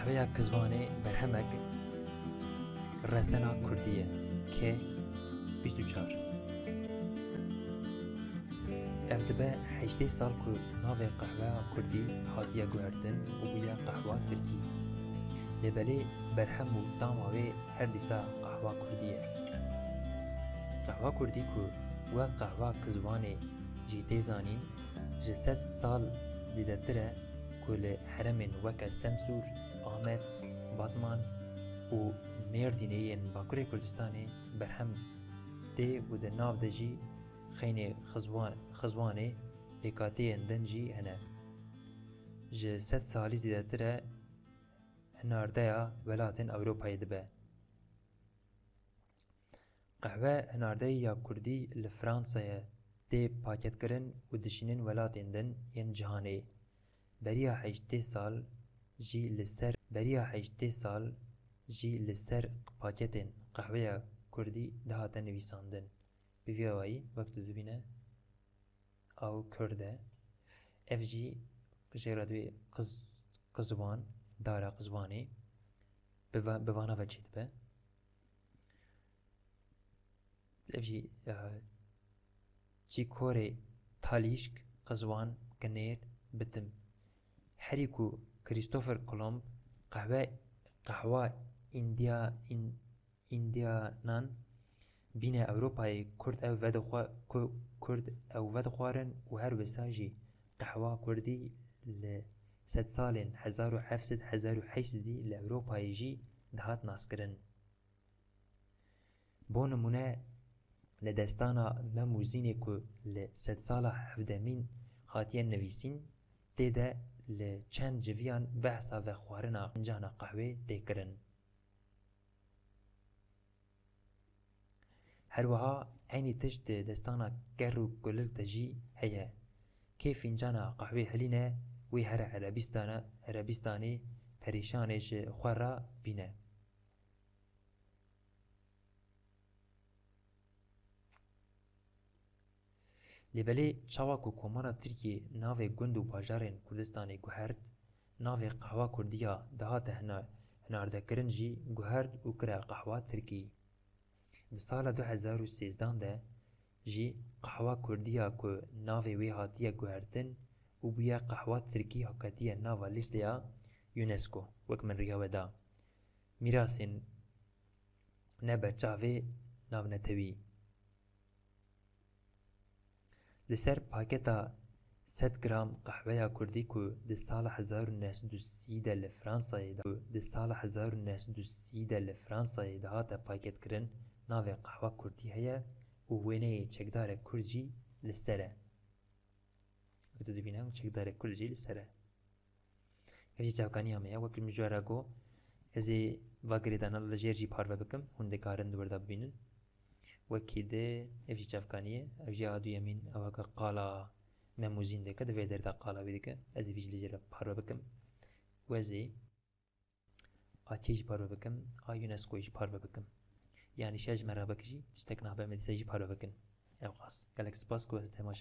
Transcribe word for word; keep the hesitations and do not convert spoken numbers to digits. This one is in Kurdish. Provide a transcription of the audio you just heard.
Qehweya Kizwanê berhemek resena kurdî ye. K bîst û çar. Ev dibe heştê sal ku navê qehweya kurdî hatiye guhertin û bûye qehwa tirkî. Lê belê berhem û tama wê her dîsa qehwa kurdî ye. Qehwa kurdî ku wek qehwa Kizwanê jî tê zanîn, ji sed sal zêdetir e ku li herêmên weke Semsûr, Amed, Batman û Mêrdînê yên Bakurê Kurdistanê berhem tê û di nav de jî xeynê Xizwan-, Xizwanê pêkhateyên din jî hene. Ji sed salî zêdetir e hinardeya welatên Ewropayê dibe. Qehwe hinardeyî ya kurdî li Fransayê tê paketkirin û dişînin welatên din yên cihanê. Beriya heştê sal jî li ser, beriya heştê sal jî li ser paketên qehweya kurdî dihate nivîsandin. Bi vî awayî, wek tu dibîne, ew kurd e. Ev jî jê re dibê qiz-, qizwan, dara qizwanê. Bi va-, bi vana ve çêdibe. Ev jî, e, çîkorê talîşk, qizwan, kinêr, bitim. Herî ku Christopher Colomb qehwe, qehwa Îndiya-, În-, Îndiyanan bîne Ewropayê, kurd ew vedixwe-, ku-, kurd ew vedixwarin û her wisa jî qehwa kurdî li sedsalên hezar û heft sed, hezar û heşt sedî li Ewropayê jî dihat naskirin. Bo nimûne, li destana Mem û Zînê ku li sedsala hevdemîn hatiye nivîsîn, tê de li çend civiyan behsa vexwarina fincana qehwê tê kirin. Her wiha eynî tişt di destana Kerr û Kulilk de jî heye. Kê fincana qehwê hilîne, wê here Erebîstana, Erebîstanê perîşanê ji xwe re bîne. Lê belê çawa ku Komara Tirkiyê navê gund û bajarên Kurdistanê guhert, navê qehwa kurdî ya dihate hina-, hinardekirin jî guhert û kire qehwa tirkî. Di sala du hezar û sêzdan de jî qehwa kurdî ya ku navê wê hatiye guhertin û bûye qehwa tirkî, ketiye nava lîsteya UNESCO, wek min riya we da. Mîrasên neberçavê navnetewî. Li ser paketa sed gram qehweya kurdî ku di sala hezar û neh sed û sî de li Fransayê da-, di sala hezar û neh sed û sî de li Fransayê dihate paketkirin, navê qehwa kurdî heye û wêneyê çekdarek kurd jî li ser e. Wek tu dibîne, çekdarek kurd jî li ser e. Ev jî çavkaniya me ye. Wek min ji we re got, ez ê va girêdana li jêr jî parve bikim. Hûn dikarin di wir de bibînin. Wekî di, ev jî çavkanî ye. Ev jî a duyemîn, ew weke qala Mem û Zîn dike, di vê derê de qala wî dike. Ez ê vî jî li jêr re parve bikim. Û ez ê a kê jî parve bikim, a UNESCOyê jî parve bikim. Yanî şer ji me re bikijî, tiştek nabe, me dîsa jî parve bikin. Ew qas. Gelek spas ku ez temaşe